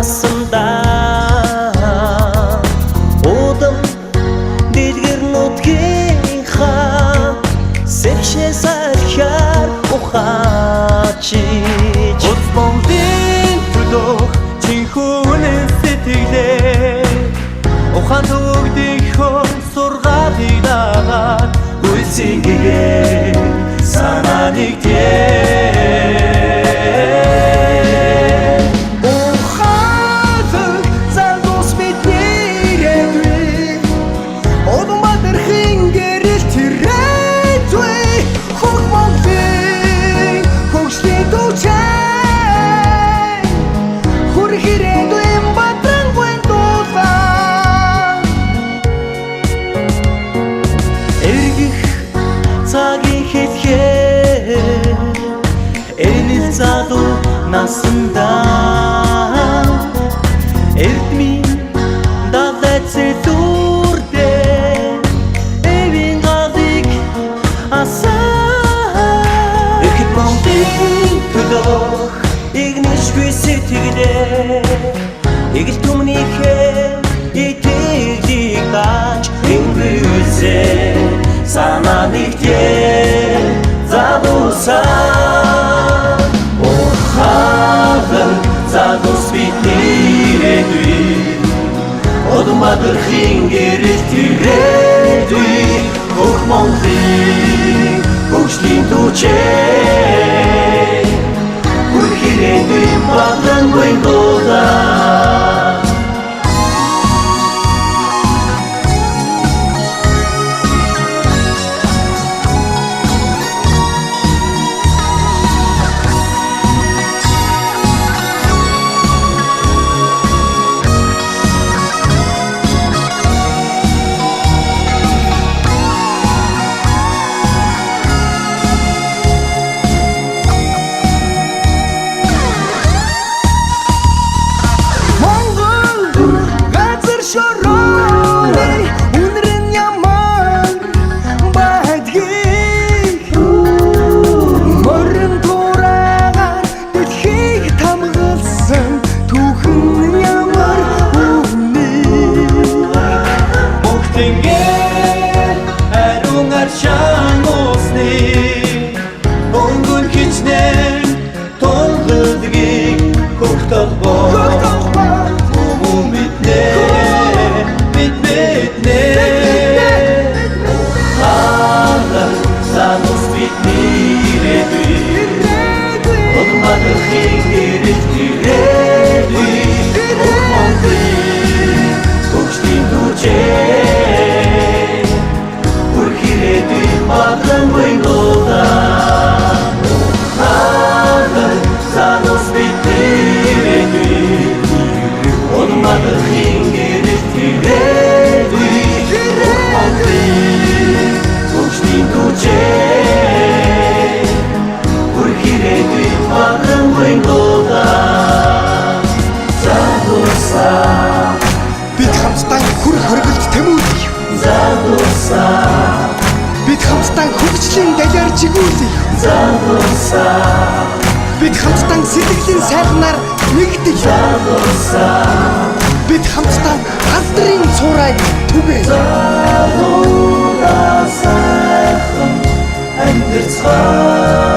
насандаа удам дэлгэр нутгийнхаа сэрхшээ салхиар ухаачиж Улс Монголын төлөөх жинхүү үнэн сэтгэлээ ухаан төвөгдийнхөө сургаалыг дагаад гүйцэн гэгээ санаа нэгтээ. Ухаалаг залуус бидний ирээдүй, Улаанбаатарын гэрэл ирээдүй, Хөх Монголын хөгжлийн түвшээ, Хүрэх ирээдүйн бадрангүй дулаан. Эргэх цагийн хэлхээ энэл залуу насандаа эрдмийн далай цэлүүрдээ эвийн галыг асаа. Эрхэд Монголын төлөөх игнэшгүй сэтгэлээ эгэл түмнийхээ итгэлийг дааж ингэвсээ санаа нэгтээ залуусаа. Ухаалаг залуус бидний ирээдүй, Улаанбаатарын гэрэл ирээдүй, Хөх Монголын хөгжлийн түвшээ, Хүрэх ирээдүйн бадрангүй дулаан. Монгол газар шорооны үнэр нь ямар байдгийг, морин тураагаар дэлхийг тамгалсан түүхэн ямар үнэ. Бүгднгээ ариун аршаан усны өнгөн хичнээн тунгалгийг хөх толгой хүмүүн мэднэ, бид мэднэ. Ухаалаг залуус бидний ирээдүй, Улаанбаатарын гэрэл ирээдүй, Хөх Монголын хөгжлийн түвшээ, Хүрэх ирээдүйн бадрангүй дулаан. Ухаалаг залуус бидний ирээдүй, Улаанбаатарын гэрэл ирээдүй, Хөх Монголын хөгжлийн түвшээ, Хүрэх ирээдүйн бадрангүй дулаан. Залуусаа, Бид хамтдаа хүрх хоригдолд тэмүүлэх. залуусаа, Бид хамтдаа хөгжлийн далиар чигүүлэх. залуусаа, Бид хамтдаа сэтгэлийн сайхнаар нэгдэх. залуусаа, Бид хамтдаа алдрын цуурайг түгээх. Залуудаа сайхан амьдарцгаая.